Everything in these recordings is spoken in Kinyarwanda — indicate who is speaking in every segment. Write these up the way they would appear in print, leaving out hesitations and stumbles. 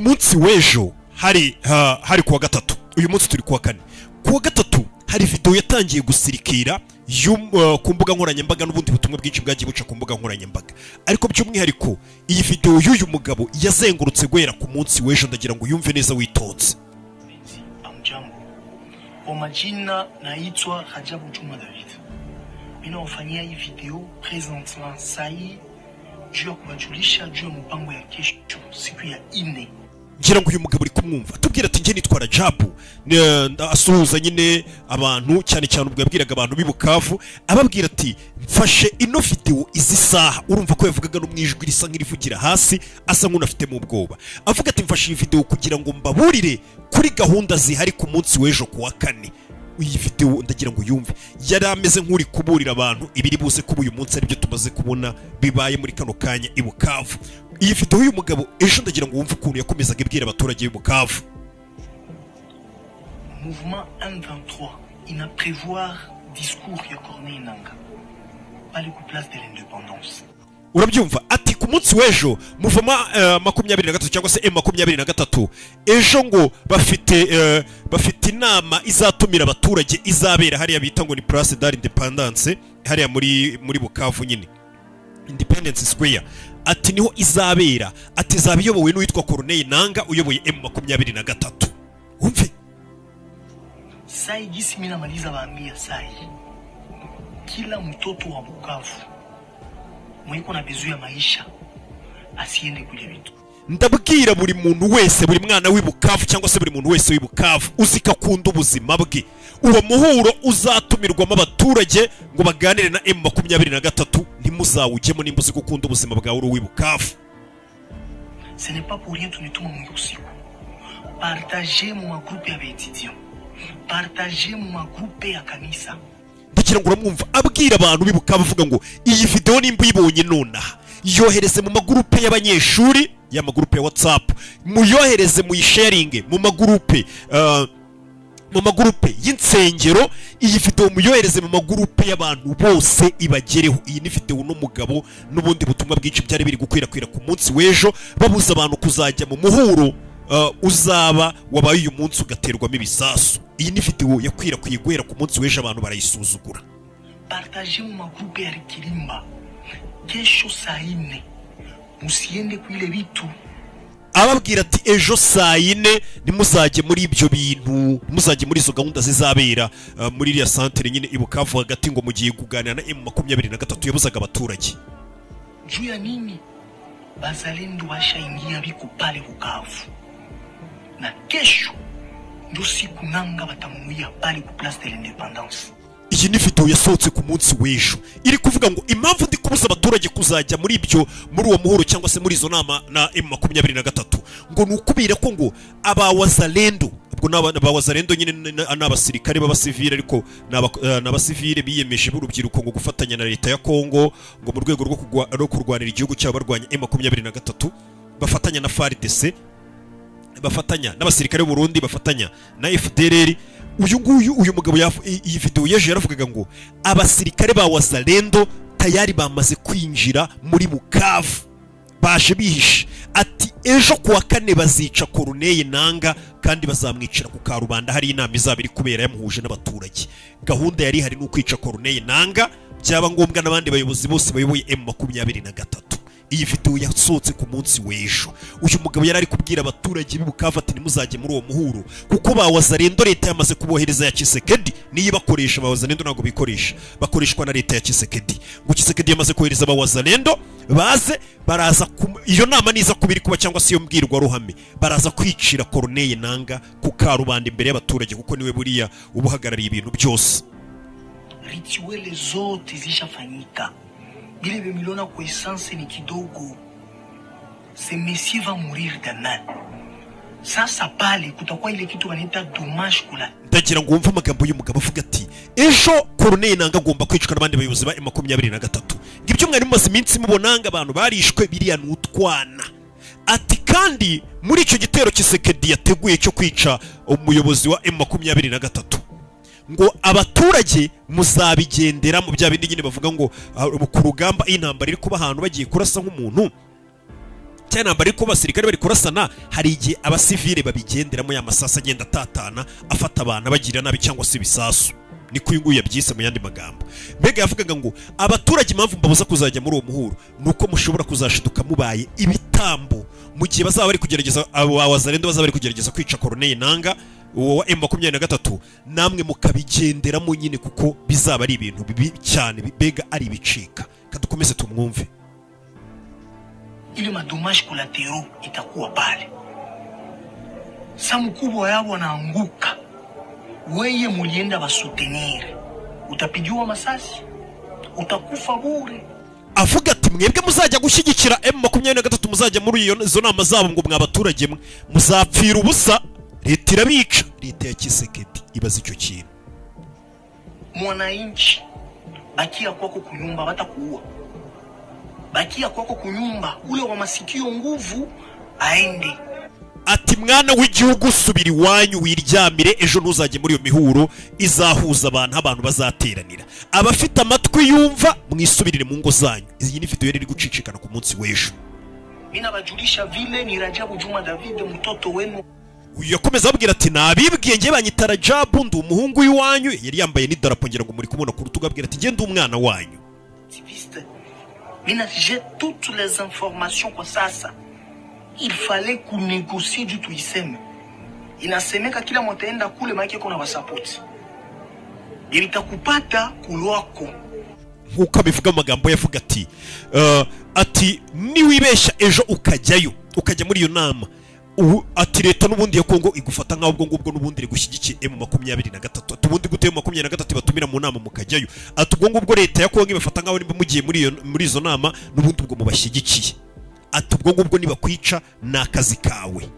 Speaker 1: Munsi w'ejo hari kuwa gatatu, uyu munsi turi kuwa kane. Kuwa gatatu hari video yatangiye gusirikira ku mbuga nkoranyambaga n'ubundi butumwa bwinshi bwagiye buca ku mbuga nkoranyambaga, ariko by'umwihariko iyi video y'uyu mugabo yazengurutse guhera ku munsi w'ejo. Ndagira ngo yumve neza witonze.
Speaker 2: Amjambo. Kwa majina naitwa Rajabu Juma David. Mimi nawafanyia hii video présentement sahi juu ya kuwajulisha juu ya mpango ya kesho siku ya ine.
Speaker 1: Ngira ngo uyu mugabo uri kumwumva tubwira ati: "Njye nitwa Rajabu." Asuhuza nyine abantu, cyane cyane ubwo yabwiraga abantu b'i Bukavu, ababwira ati: "Mfashe ino video izi saha." Urumva ko yavugaga no mu ijwi risa nk'irivugira hasi, asa nk'unafitemo ubwoba, avuga ati: "Mfashe iyi video kugira ngo mbaburire kuri gahunda zihari ku munsi w'ejo ku wa kane." Iyi video ndagira ngo yumve, yari ameze nk'uri kuburira abantu ibiri buze kuba uyu munsi, aribyo tumaze kubona bibaye muri kano kanya i Bukavu. Iyi video y'uyu mugabo ejo, ndagira ngo wumve ukuntu yakomezaga ibwira abaturage b'i Bukavu.
Speaker 2: Mouvement M23 ina prévoir discours ya Corneille Nanga pale ku Place de l'Indépendance.
Speaker 1: Urabyumva, ati ku munsi w'ejo mouvement 23 cyangwa se M23, ejo ngo bafite inama izatumira abaturage, izabera hariya bita ngo ni Place de l'Indépendance, hariya muri Bukavu nyine, Independence Square. Ati niho izabera, ati izaba iyobowe n'uwitwa Corneille Nanga uyoboye M23. Wumve.
Speaker 2: Sai gisi mimi namaliza waambia sai, kila mtoto wa Bukavu mweko na besoin ya maisha asiende kule vitu.
Speaker 1: Ndabwira buri muntu wese, buri mwana w'i Bukavu cyangwa se buri muntu wese w'i Bukavu uzi ko akunda ubuzima bwe, uwo muhuro uzatumirwamo abaturage ngo baganire na M23 ntimuzawujyemo nimba uzi ko ukunda ubuzima bwawe uri uw'i Bukavu.
Speaker 2: Ce n'est pas pour rien tunituma mwi usiku. Partager mu magroupe ya baétudiants. Partager mu magroupe ya kanisa.
Speaker 1: Ndagira ngo uramwumva abwira abantu b'i Bukavu, avuga ngo iyi video nimba uyibonye nonaha, yohereze mu magurupe y'abanyeshuri, y'amagurupe ya WhatsApp, muyohereze, muyisharinge mu magurupe y'insengero, iyi video muyohereze mu magurupe y'abantu bose ibagereho. Iyi ni video uno mugabo n'ubundi butumwa bwinshi byari biri gukwirakwira ku munsi w'ejo, babuza abantu kuzajya mu muhuro uzaba wabaye uyu munsi ugaterwamo ibisasu. Iyi ni video yakwirakwiye guhera ku munsi w'ejo, abantu barayisuzugura.
Speaker 2: Partager mu magroupe ya Kirimba. Kesho saa ine musiende kuile vitu.
Speaker 1: Ababwira ati: "Ejo saa yine ntimuzajye muri ibyo bintu, ntimuzajye muri izo gahunda zizabera muri iriya santere nyine i Bukavu hagati, ngo mugiye kuganira na M23." Yabuzaga abaturage.
Speaker 2: Juu ya nini? Bazalendo bashaingia, biko pale Bukavu, na kesho ndo siku Nanga batamuia pale ku Place de l'Indépendance.
Speaker 1: Iyi ni video yasohotse ku munsi w'ejo, iri kuvuga ngo impamvu ndi kubuza abaturage kuzajya muri ibyo, muri uwo muhuro cyangwa se muri izo nama na M23, ngo ni ukubera ko ngo abawazalendo, ubwo ni abawazalendo nyine, ni abasirikare b'abasivile, ariko ni abasivile biyemeje b'urubyiruko ngo gufatanya na leta ya Kongo ngo mu rwego rwo kurwanira igihugu cyabo barwanya M23, bafatanya na FARDC, bafatanya n'abasirikare b'u Burundi, bafatanya na FDLR. Uyu nguyu, uyu mugabo, iyi video yejo yaravugaga ngo abasirikare ba Wazalendo tayari bamaze kwinjira muri Bukavu, baje bihishe. Ati ejo kuwa kane bazica Corneille Nanga kandi bazamwicira ku karubanda, hari inama izaba iri kubera yamuhuje n'abaturage. Gahunda yari ihari ni ukwica Corneille Nanga, byaba ngombwa n'abandi bayobozi bose bayoboye M23. Iyi video yasohotse ku munsi w'ejo. Uyu mugabo yari ari kubwira abaturage b'i Bukavu ati: "Ntimuzajye muri uwo muhuro kuko ba Wazalendo leta yamaze kubohereza ya Tshisekedi niyo ibakoresha." Ba Wazalendo ntabwo bikoresha, bakoreshwa na leta ya Tshisekedi. Ngo Tshisekedi yamaze kohereza ba Wazalendo baze, baraza iyo nama niza kuba iri kuba cyangwa se iyo mbwirwaruhame, baraza kwicira Corneille Nanga ku karubanda imbere y'abaturage, kuko niwe buriya uba uhagarariye ibintu byose.
Speaker 2: Rituels zote zishafanyika, bile vye kwa essence ni kidogo. Ce monsieur va mourir demain. Sasa pale kutakuwa ile kitu wanaita dommage collatéral.
Speaker 1: Ndagira ngo wumve amagambo y'umugabo avuga ati: "Ejo Corneille Nanga agomba kwicwa n'abandi bayobozi ba M23, ngo ibyo mwari mumaze iminsi mubona ngo abantu barishwe, biriya ni utwana." Ati kandi muri icyo gitero Tshisekedi yateguye cyo kwica umuyobozi wa M23, ngo abaturage muzabigendera mu bya bindi nyine bavuga ngo ku rugamba, iyo intambara iri kuba ahantu bagiye kurasa nk'umuntu. Cyangwa intambara ariko abasirikare bari kurasana, hari igihe abasivile babigenderamo, ya masasu agenda atatana afata abantu abagirira nabi, cyangwa se ibisasu. Niko uyu nguyu yabyise mu yandi magambo. Mbega yavugaga ngo abaturage, impamvu mbabuza kuzajya muri uwo muhuro ni uko mushobora kuzashiduka mubaye ibitambo mu gihe bazaba bari kugerageza, abo ba Wazalendo bazaba bari kugerageza kwica Corneille Nanga, uwo wa M23, namwe mukabigenderamo nyine, kuko bizaba ari ibintu bibi cyane, mbega ari ibicika. Kadukomeze tumwumve.
Speaker 2: Ile madommages collatéraux itakuwa pale. Sa mkubwa yabo anaanguka, weye mulienda basoutenir, utapigiwa masasi, utakufa bure.
Speaker 1: Avuga ati mwebwe muzajya gushyigikira M23, muzajya muri izo nama zabo, ngo mwa baturage mwe muzapfira ubusa, leta irabica. Leta ya Tshisekedi, ibaza icyo kintu.
Speaker 2: Mwananchi, bakia kwako kunyumba, batakuua. Bakia kwako kunyumba, ule wa masikio nguvu aende.
Speaker 1: Ati mwana w'igihugu, subira iwanyu wiryamire, ejo ntuzajye muri iyo mihuro izahuza abantu, abantu bazateranira. Abafite amatwi yumva, mwisubirire mu ngo zanyu. Iyi ni video yari iri gucicikana ku munsi w'ejo.
Speaker 2: Mi nabajulisha vile ni Rajabu Juma David, mtoto wenu.
Speaker 1: Uyu yakomeza ababwira ati nabibwiye, njye banyita Rajabu, ndi umuhungu w'iwanyu. Yari yambaye n'idarapo, ngira ngo muri kumubona ku rutugu, abwira ati njye ndi umwana wanyu.
Speaker 2: Activiste. Mina j'ai toutes les informations kwa sasa. Il fallait kunégocier juu tuiseme. Inasemeka kila mwataenda kule maana kuna basapoti. Ilitakupata kulwako.
Speaker 1: Nk'uko abivuga amagambo, yavuga ati ati niwibeshya ejo ukajyayo, ukajya muri iyo nama, ubu ati leta n'ubundi ya Kongo igufata nk'aho ubwo ngubwo n'ubundi iri gushyigikiye M23. Ati ubundi gute M23 batumira mu nama mukajyayo? Ati ubwo ngubwo leta ya Kongo ibafata nk'aho nimba mugiye muri izo nama n'ubundi ubwo mubashyigikiye. Ati ubwo ngubwo nibakwica ni akazi kawe.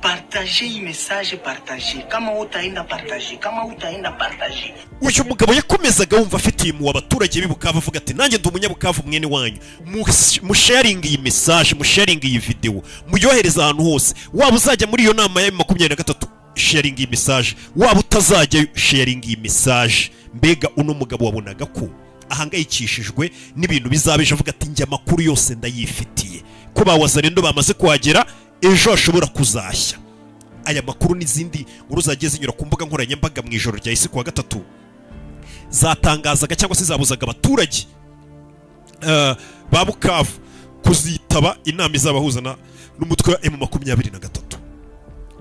Speaker 2: Partager hii message, partager. Kama utaenda partager, kama utaenda partager.
Speaker 1: Uyu mugabo yakomezaga wumva afitiye impuhwe abaturage b'i Bukavu, avuga ati nanjye ndi umunyabukavu mwene wanyu, musharinge iyi message, musharinge iyi video, muyohereze ahantu hose. Waba uzajya muri iyo nama ya 23, sharinga iyi message. Waba utazajyayo, sharinga iyi message. Mbega uno mugabo wabonaga ko ahangayikishijwe n'ibintu bizaba ejo, avuga ati njye amakuru yose ndayifitiye ko ba Wazalendo bamaze kuhagera, ejo hashobora kuzashya. Aya makuru n'izindi nkuru zagiye zinyura ku mbuga nkoranyambaga mu ijoro rya isi kuwa gatatu zatangazaga cyangwa se zabuzaga abaturage ba Bukavu kuzitaba inama izabahuza n'umutwe wa M23.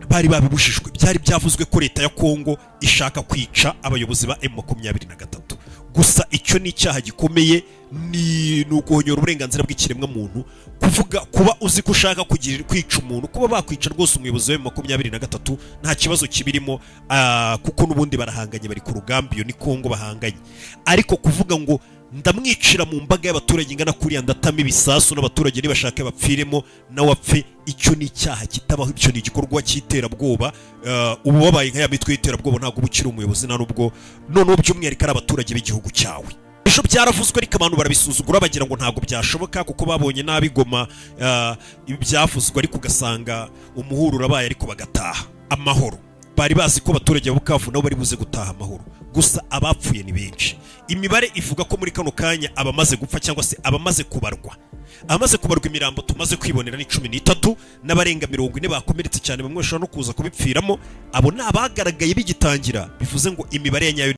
Speaker 1: Bari babibujijwe, byari byavuzwe ko leta ya Kongo ishaka kwica abayobozi ba M23. Gusa icyo ni icyaha gikomeye, ni uguhonyora uburenganzira bw'ikiremwamuntu, kuvuga kuba uzi ko ushaka kugira kwica umuntu. Kuba bakwica rwose umuyobozi wa M23 nta kibazo kibirimo, kuko n'ubundi barahanganye, bari ku rugamba, iyo ni Kongo bahanganye. Ariko kuvuga ngo ndamwicira mu mbaga y'abaturage ingana kuriya, ndatama ibisasu n'abaturage nibashaka bapfiremo nawe apfe, icyo ni icyaha kitabaho, icyo ni igikorwa cy'iterabwoba. Ubu wabaye nka ya mitwe y'iterabwoba, ntabwo uba ukiri umuyobozi, nta nubwo noneho by'umwihariko ari abaturage b'igihugu cyawe. Ejo byaravuzwe ariko abantu barabisuzugura, bagira ngo ntabwo byashoboka kuko babonye nabi Goma byavuzwe, ariko ugasanga umuhuro urabaye ariko bagataha amahoro. Bari bazi ko abaturage ba Bukavu nabo bari buze gutaha amahoro. Gusa abapfuye ni benshi. Imibare ivuga ko muri kano kanya abamaze gupfa cyangwa se abamaze kubarwa, imirambo tumaze kwibonera ni 13, n'abarenga 40 bakomeretse cyane, bamwe bashobora no kuza kubipfiramo. Abo ni abagaragaye bigitangira, bivuze ngo imibare ya nyayo.